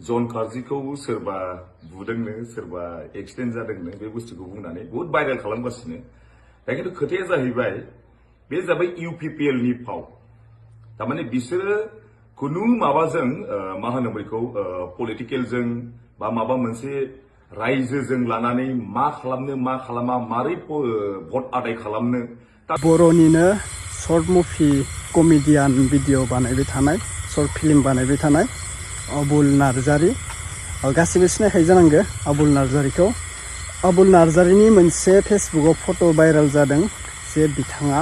जन कार्जिखौ सोरबा बुदोंनो सोरबा एक्सिडेन्ट जादोंनो बे बुस्थुखौ बुंनानै बहुत भाइरेल खालामगासिनो दा खिन्थु खोथाया जाहैबाय बे जाबाय इउपिपिएल नि फाव तारमाने बिसोरो कुनु माबाजों मा होनो बेखौ पलिटिकेलजों बा माबा मोनसे रायजोजों लानानै मा खालामनो मा खालामा मारै भट आदाय खालामनो बर'निनो शर्ट मुभि कमेडियान भिडिअ बानायबाय थानाय शर्ट फिल्म बानायबाय थानाय अबुल नार्जारी गासिबो सिनायखायो जानांगौ अबुल नार्जारीखौ अबुल नार्जारीनि मोनसे फेसबुकआव फट' भाइरेल जादों जे बिथाङा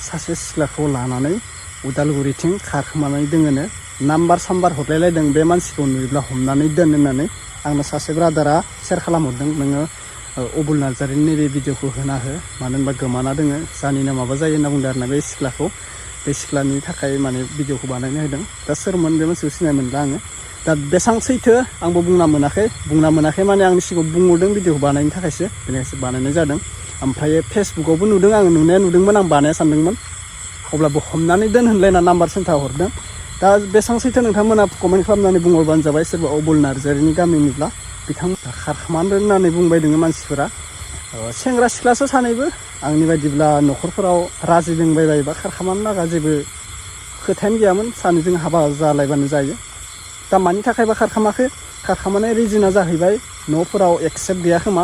सासे सिख्लाखौ लानानै उदालगुरिथिं खारखोमानानै दोङोनो नाम्बार साम्बार हरलायलायदों बे मानसिखौ नुयोब्ला हमनानै दोन होननानै आंनो सासे ब्रादारा शेयार खालामहरदों नोङो अबुल नार्जारीनि नैबे भिडिअखौ होना हो मानो होनबा गोमाना दोङो जानिनो माबा जायो होनना बुंदों आरोना बे सिख्लानि थाखाय माने भिडिअखौ बानायनो होदों दा सोरमोन बे मानसिखौ सिनाय मोनला आङो दा बेसां सैथो आंबो बुंना मोनाखै माने आंनि सिगाङाव बुंहरदों भिडिअखौ बानायनो थाखायसो बेनिखायसो बानायनाय जादों ओमफ्राय फेसबुकआवबो नुदों आं नुदोंमोन आं बानाया सानदोंमोन अब्लाबो हमनानै दोन होनलायना नाम्बार सेन्टार हरदों दा बेसां सैथो नोंथांमोना कमेन्ट खालामनानै बुंहरबानो जाबाय सोरबा अबुल नार्जारीनि गामिनिब्ला बिथांमोना खारखोमानो होननानै बुंबाय दोङो मानसिफोरा सेंग्रा सिख्लासो सानैबो आंनि बायदिब्ला न'खरफोराव राजि दोंबायबायोबा खारखोमानो लागा जेबो खोथायानो गैयामोन सानैजों हाबा जालायबानो जायो दा मानि थाखायबा खारखोमानाय रिजोना जाहैबाय न'फोराव एक्सेप्ट गैया खोमा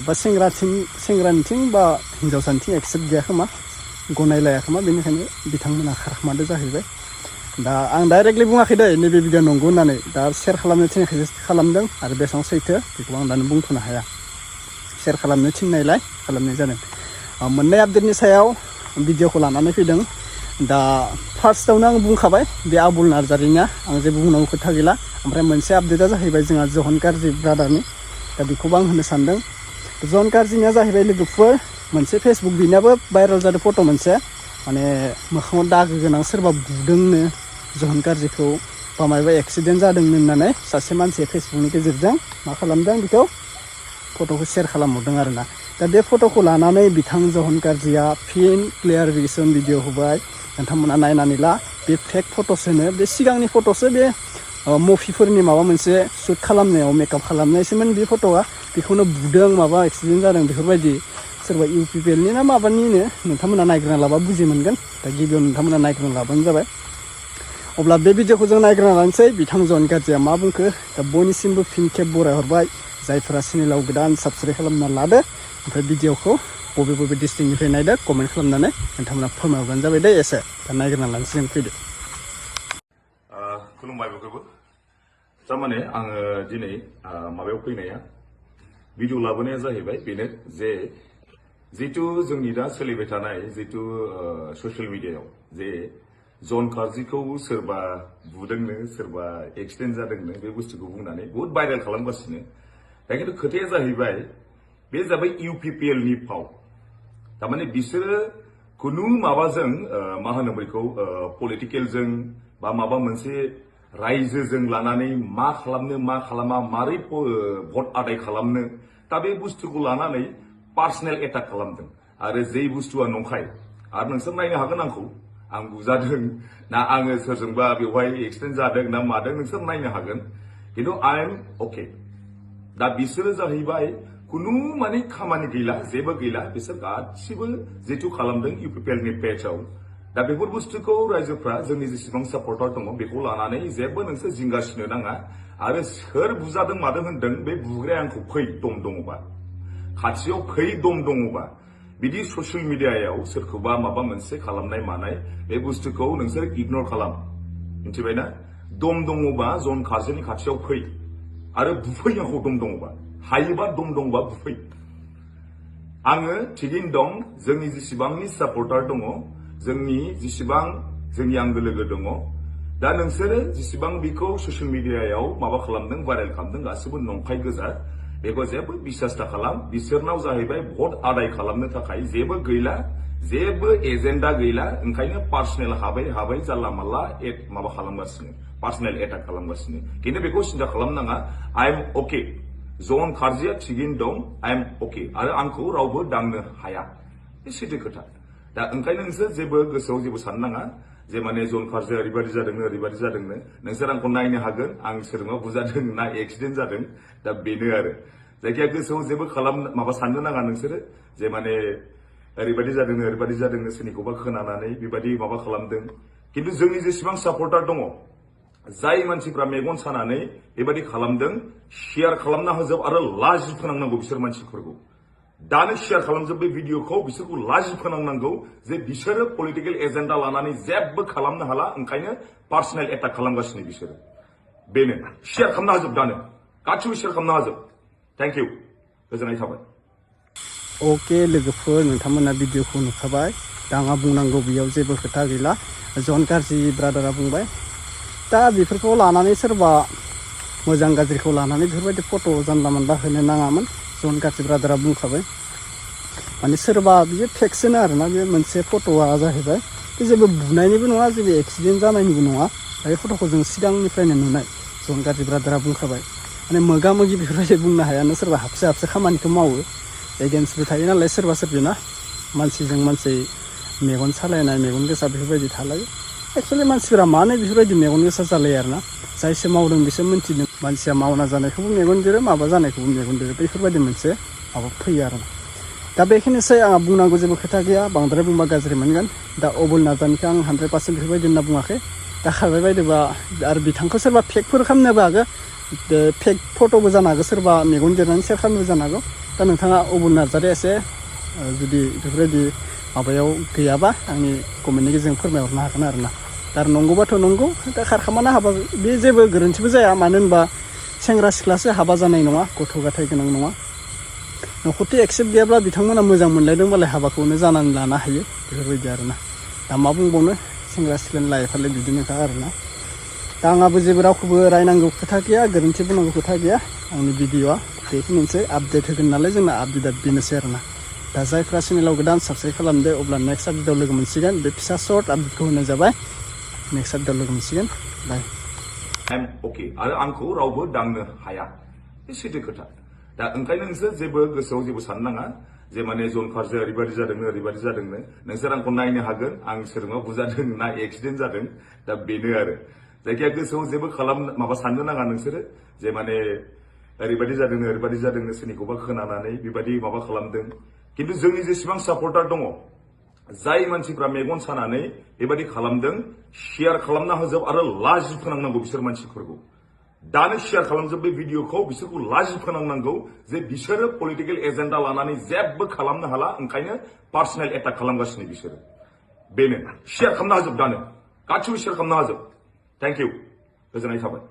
बा सेंग्रानिथिं बा हिन्जावसानिथिं एक्सेप्ट गैया खोमा गनायलाया खोमा बेनिखायनो बिथांमोना खारखोमादो जाहैबाय दा आं डाइरेक्टलि बुङाखै दे नैबे भिडिअ नंगौ होननानै दा शेयार खालामनो थिननायखायसो खालामदों आरो बेसेबां सैथो बेखौ आं दानो बुंथ'नो हाया शेयार खालामनो थिननायलाय खालामनाय जादों मोननै आपडेटनि सायाव भिडिअखौ लानानै फैदों दा फार्स्टआवनो आं बुंखाबाय बे अबुल नार्जारीनिया आं जेबो बुंनांगौ खोथा गैला ओमफ्राय मोनसे आपडेटआ जाहैबाय जोंहा जहन कार्जि ब्रादारनि दा बेखौबो आं होनो सानदों जहन कार्जिनिया जाहैबाय लोगोफोर मोनसे फेसबुक बिनाबो भाइरेल जादों फट' मोनसे माने मोखाङाव दागो गोनां सोरबा बुदोंनो जहन कार्जिखौ बा माबा एक्सिडेन्ट जादोंनो होननानै सासे मानसिया फेसबुकनि गेजेरजों मा खालामदों बेखौ फट'खौ शेयार खालामहरदों आरोना दा बे फट'खौ लानानै बिथां जहन कार्जिया फिन क्लियारिफिकेसन भिडिअ होबाय नोंथांमोना नायनानै ला बे फेक फट'सोनो बे सिगांनि फट'सो बे मुभिफोरनि माबा मोनसे शुट खालामनायाव मेकआप खालामनायसोमोन बे फट'आ बेखौनो बुदों माबा एक्सिडेन्ट जादों बेफोरबायदि सोरबा इउपिपिएलनि ना माबानिनो नोंथांमोना नायग्रोना लाबा बुजि मोनगोन दा गिबियाव नोंथांमोना नायग्रोना लाबानो जाबाय अब्ला बे भिडिअखौ जों नायग्रोना लानोसै बिथां जहन कार्जिया मा बुंखो दा बयनिसिमबो फिन खेब बरायहरबाय जायफोरा चेनेलाव गोदान साबस्क्राइब खालामना लादो ओमफ्राय भिडिअखौ बबे डिस्ट्रिक्टनिफ्राय नायदो कमेन्ट खालामनानै नोंथांमोना फोरमायहरबानो जाबाय दे एसे दा नायग्रोना लानोसै जों फैदो खुलुमबाय बयखौबो थारमाने आङो दिनै माबायाव फैनाया भिडिअ लाबोनाया जाहैबाय बेनो जे जितु जोंनि दा सोलिबाय थानाय जितु ससियेल मिडियायाव जे जन कार्जिखौ सोरबा बुदोंनो सोरबा एक्सिडेन्ट जादोंनो बे बुस्थुखौ बुंनानै बहुत भाइरेल खालामगासिनो दा खिन्थु खोथाया जाहैबाय बे जाबाय इउपिपिएल नि फाव तारमाने बिसोरो कुनु माबाजों मा होनो बेखौ पलिटिकेलजों बा माबा मोनसे रायजोजों लानानै मा खालामनो मा खालामा मारै भट आदाय खालामनो दा बे बुस्थुखौ लानानै पार्सनेल एटाक खालामदों आरो जे बुस्थुआ नंखाय आरो नोंसोर नायनो हागोन आंखौ आं बुजादों ना आङो सोरजोंबा बेवहाय एक्सिडेन्ट जादों ना मादों नोंसोर नायनो हागोन खिन्थु आइ एम अके दा बिसोरो जाहैबाय कुनु माने खामानि गैला जेबो गैला बिसोर गासिबो जितु खालामदों इउपिपिएल नि पेजआव दा बेफोर बुस्थुखौ रायजोफ्रा जोंनि जेसेबां सापर्टार दङ बेखौ लानानै जेबो नोंसोर जिंगासिनो नाङा आरो सोर बुजादों मादों होनदों बे बुग्राया आंखौ फै दम दङबा खाथियाव फै दम दङबा बिदि ससियेल मिडियायाव सोरखौबा माबा मोनसे खालामनाय मानाय बे बुस्थुखौ नोंसोर इगनर खालाम मिथिबायना दम दङबा जन कार्जिनि खाथियाव फै आरो बुफै आंखौ दम दङबा हायोबा दम दङबा बुफै आङो थिगैनो दं जोंनि जेसेबांनि सापर्टार दङ जोंनि जेसेबां जोंनि आंगो लोगो दङ दा नोंसोरो जेसेबां बेखौ ससियेल मिडियायाव माबा खालामदों भाइरेल खालामदों गासिबो नंखाय गोजा बेखौ जेबो बिसास दा खालाम बिसोरनाव जाहैबाय भट आदाय खालामनो थाखाय जेबो गैला जेबो एजेन्डा गैला ओंखायनो पार्सनेल हाबै जानला मानला माबा खालामगासिनो पार्सनेल एटाक खालामगासिनो खिन्थु बेखौ सिन्था खालामनाङा आइ एम अके जन कार्जिया थिगैनो दं आइ एम अके आरो आंखौ रावबो दांनो हाया बे सैथो खोथा दा ओंखायनो नोंसोर जेबो गोसोआव जेबो साननाङा जे माने जन फारजों ओरैबायदि जादोंनो नोंसोर आंखौ नायनो हागोन आं सोरजोंबा बुजादों ना एक्सिडेन्ट जादों दा बेनो आरो जायखिया गोसोआव जेबो माबा साननो नाङा नोंसोरो जे माने ओरैबायदि जादोंनो सोरनिखौबा खोनानानै बेबायदि माबा खालामदों खिन्थु जोंनि जेसेबां सापर्टार दङ जाय मानसिफ्रा मेगन सानानै बेबायदि खालामदों शेयार खालामना होजोब आरो लाजि फोनांनांगौ बिसोर मानसिफोरखौ दानो शेयार खालामजोब बे भिडिअखौ बिसोरखौ लाजि फोनांनांगौ जे बिसोरो पलिटिकेल एजेन्डा लानानै जेबो खालामनो हाला ओंखायनो पार्सनेल एटाक खालामगासिनो बिसोरो बेनो शेयार खालामना होजोब दानो गासिबो शेयार खालामना होजोब थेंक इउ गोजोननाय थाबाय अके लोगोफोर नोंथांमोना भिडिअखौ नुखाबाय दा आंहा बुंनांगौ बेयाव जेबो खोथा गैला जन गाज्रि ब्रादारा बुंबाय दा बेफोरखौ लानानै सोरबा मोजां गाज्रिखौ लानानै बेफोरबायदि फट' जानला मोनला होनो नाङामोन जन गाज्रि ब्रादारा बुंखाबाय माने सोरबा बियो फेक्सोनो आरोना बे मोनसे फट'आ जाहैबाय बे जेबो बुनायनिबो नङा जेबो एक्सिडेन्ट जानायनिबो नङा बे फट'खौ जों सिगांनिफ्रायनो नुनाय जन गाज्रि ब्रादारा बुंखाबाय माने मोगा मोगि बेफोरबायदि बुंनो हायानो सोरबा हाबसो खामानिखौ मावो एगेन्स्टबो थायो नालाय सोरबा सोरबिना मानसिजों मानसि मेगन सालायनाय मेगन गोसा बेफोरबायदि थालायो एक्सुवेलि मानसिफोरा मानो बेफोरबायदि मेगन गोसा जालायो आरोना जायसो मावदों बिसोर मिन्थिदों मानसिया मावना जानायखौबो मेगन दिरो माबा जानायखौबो मेगन दिरो बेफोरबायदि मोनसे माबा फैयो आरोना दा बेखिनिसै आंहा बुंनांगौ जेबो खोथा गैया बांद्राय बुंबा गाज्रि मोनगोन दा अबुल नार्जारिखौ आं 100% बेफोरबायदि होनना बुङाखै दा खारबाय बायदोबा आरो बिथांखौ सोरबा फेकफोर खालामनोबो हागौ फेक फट'बो जानो हागौ सोरबा मेगन दिरनानै सेयार खालामनोबो जानो हागौ दा नोंथाङा अबुल नार्जारिया एसे जुदि बेफोरबायदि माबायाव गैयाबा आंनि कमेन्टनि गेजेरजों फोरमायहरनो हागोन आरोना दा नंगौबाथ' नंगौ दा खारखामाना हाबा बे जेबो गोरोन्थिबो जाया मानो होनबा सेंग्रा सिख्लासो हाबा जानाय नङा गथ' गथाय गोनां नङा न'खरथि एक्सेप्ट गैयाब्ला बिथांमोना मोजां मोनलायदोंबालाय हाबाखौनो जानानै लानो हायो बेफोरबायदि आरोना दा मा बुंबावनो सेंग्रा सिख्लानि लाइफआलाय बिदिनोखा आरोना दा आंहाबो जेबो रावखौबो रायनांगौ खोथा गैया गोरोन्थि बुंनांगौ खोथा गैया आंनि भिडिअआ बेखिनिसै आपडेट होगोन नालाय जोंना आपडेटआ बेनोसै आरोना दा जायफ्रा चेनेलाव गोदान साबस्क्राइब खालामदो अब्ला नेक्स्ट आपडेटआव लोगो मोनसिगोन बे फिसा सर्ट आपडेटखौ होनाय जाबाय नेक्स्ट आपडेटआव लोगो मोनसिगोन बाय अके आरो आंखौ रावबो दांनो हाया बे सैथो खोथा दा ओंखायनो नोंसोर जेबो गोसोआव जेबो साननो नाङा जे माने जन फारजों ओरैबायदि जादोंनो नोंसोर आंखौ नायनो हागोन आं सोरजोंबा बुजादों ना एक्सिडेन्ट जादों दा बेनो आरो जायखिया गोसोआव जेबो माबा साननो नाङा नोंसोरो जे माने ओरैबायदि जादोंनो सोरनिखौबा खोनानानै बेबायदि माबा खालामदों खिन्थु जोंनि जेसेबां सापर्टार दङ जाय मानसिफ्रा मेगन सानानै बेबायदि खालामदों शेयार खालामना होजोब आरो लाजि फोनांनांगौ बिसोर मानसिफोरखौ दानो शेयार खालामजोब बे भिडिअखौ बिसोरखौ लाजि फोनांनांगौ जे बिसोरो पलिटिकेल एजेन्डा लानानै जेबो खालामनो हाला ओंखायनो पार्सनेल एटाक खालामगासिनो बिसोरो बेनो शेयार खालामना होजोब दानो गासिबो शेयार खालामना होजोब थेंक इउ गोजोननाय थाबाय